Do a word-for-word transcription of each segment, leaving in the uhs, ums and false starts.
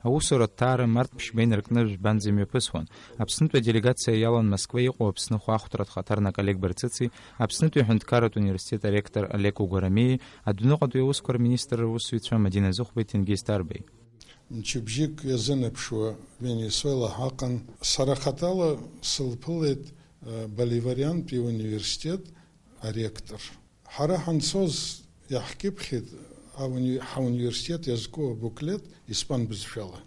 Аусура аҭҭаара март ԥшьба инаркны жәбанӡа имҩаԥысуан. Аԥснытәи аделегациа иалан Москва иҟоу Аԥсны хәаахәҭратә хаҭарнак Олег Барцыци, Аԥснытәи аҳәынҭқарратә университет аректор Олег Угәарамиеи, адәныҟатәи аусқәа рминистр аусзуҩцәа Мадина Зыхәбеи Ҭенгиз Ҭарбеи. Мчыбжьык иазынаԥшуа Венесуела ҳаҟан. Сара хаҭала сылԥылеит, э, Боливариантәи университет аректор. Ҳара ҳанцоз иаҳкьыԥхьит ауни-, ҳауниверситет иазку абуклет испан бызшәала.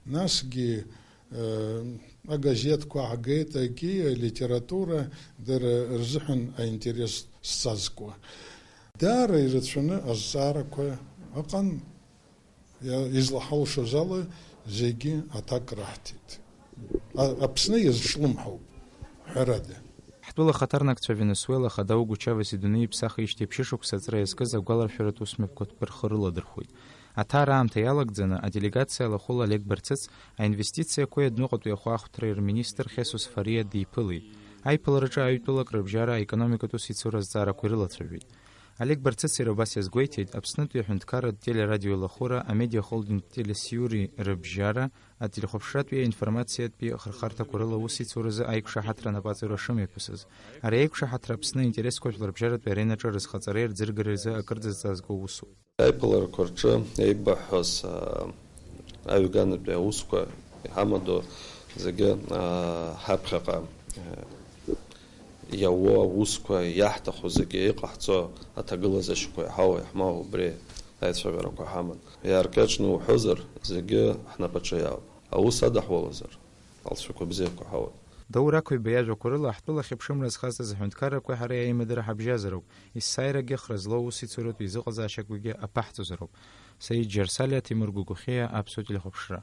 Насгьы, э, агазеҭқәа ҳгеит, агьи алитература дара рзыҳәан аинтерес зҵазкуа. Даара ирацәаны азҵаарақәа ыҟан, иа-, излаҳалшоз ала зегьы аҭак раҳҭеит. А-, Аԥсны иазҿлымҳауп, ҳәарада. Ҳтәыла хаҭарнакцәа Венесуела ахада Уго Чавес идунеи иԥсахижьҭеи ԥшьышықәса аҵра иазкыз агәаларшәаратә усмҩаԥгатәқәа рхы рыладырхәит. Аҭара аамҭа иалагӡаны, аделегациа алахәыла Олег Барцыц аинвестициақәеи адәныҟатәи ахәаахәҭреи рминистр Хесус Фариа диԥылеит. Аиԥылараҿы аҩтәылак рыбжьара аекономикатә усеицура азҵаарақәа ирылацәажәеит. Олег Барцыц иара убас иазгәеиҭеит, Аԥснытәи аҳәынҭқарратә телерадиоилахәыра, амедиахолдинг Телесиури рыбжьара, ателехәаԥшратәи аинформациатәи ахырхарҭақәа рыла аусеицуразы аиқәшаҳаҭра анапаҵаҩра шымҩаԥысыз. Ари аиқәшаҳаҭра Аԥсны аинтересқәа жәларбжьаратәи аренаҿы рызхаҵареи рӡыргареи рзы акырӡа зҵазкуа усуп. Аиԥыларақәа рҿы еибаҳҳәоз, аа, аҩганатәи аусқәа иҳамадоу зегьы, аа, ҳаԥхьаҟа, аа, иауа аусқәа иаҳҭаху зегьы, иҟаҳҵо аҭагылазаашьақәа иаҳау, иаҳмоу убри аицәажәарақәа ҳаман. Иааркьаҿны уҳәозар, зегьы ҳнапаҿы иаауп. Аус адаҳулозар, алҵшәақәа бзиақәа ҳауеит. Даур Ақәиба иажәақәа рыла, ҳтәыла ахьыԥшымра зхазҵаз аҳәынҭқаррақәеи ҳареи аимадара ҳабжьазароуп, есааирагьы хра злоу усеицуратә еизыҟазаашьақәагьы аԥаҳҵозароуп. Саид Џьарсалиа, Ҭемыр Гәыгәхьиа, Аԥсуа телехәаԥшра.